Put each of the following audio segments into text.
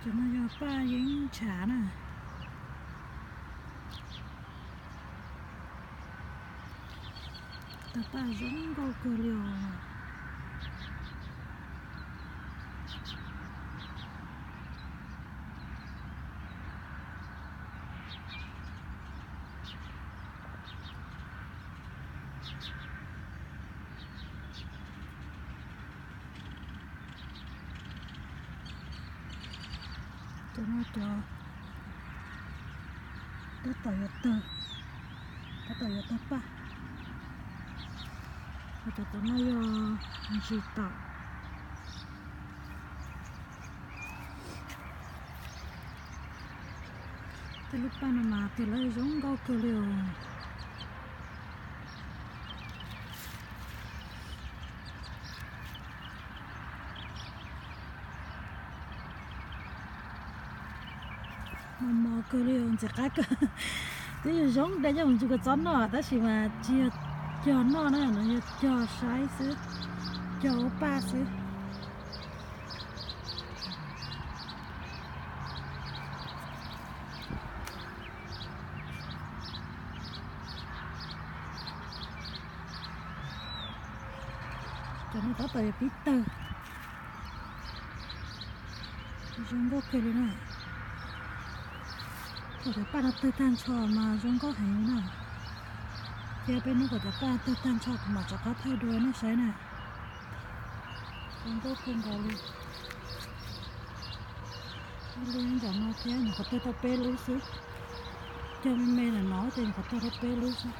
Cov no yog paj yeeb ntshav na. Tawg paj zoo nkauj kawg li os. Cov no cov tab tom yuav tawg, tab tom yuav tawg paj. Cov tom no yog ntsis taum. Tej lub paj no mas tawg lawv zoo nkauj kawg li os. Mos mos kawg li os, ntxim qab kawg. Twb zoo zoo de coj mus ntxuag kua txob noj tab sis mas tsis yog cog noj na, no yog cog saib xwb, cog ua paj xwb. Cov no tab tom yuav pib tawg. Zoo nkauj kawg li na. Thaum cov paj no tawg tag nrho mas zoo nkauj heev na. Cia peb hnub kom cov paj tawg tag nrho kuv mam rov qab thaij dua nej saib na. Zoo nkauj kawg nkaus li. Ib lub nyob ntawm no thiab, nyuam qhuav tawg tau peb lub xwb. Cog me me ntawm no ces nyuam qhuav tawg tau peb lub xwb.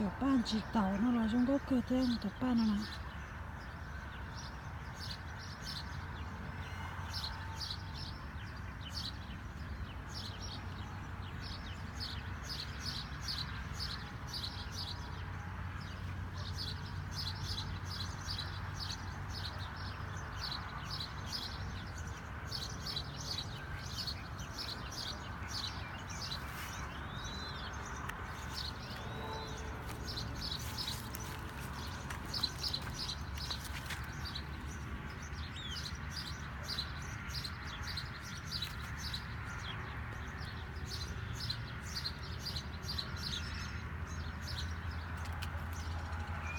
Cov paj ntsis taum no los zoo nkauj kawg thiab, cov paj no na.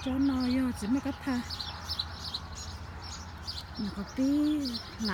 Tsob no yog txiv maj kab tha, nyuam qhuav pib hlav.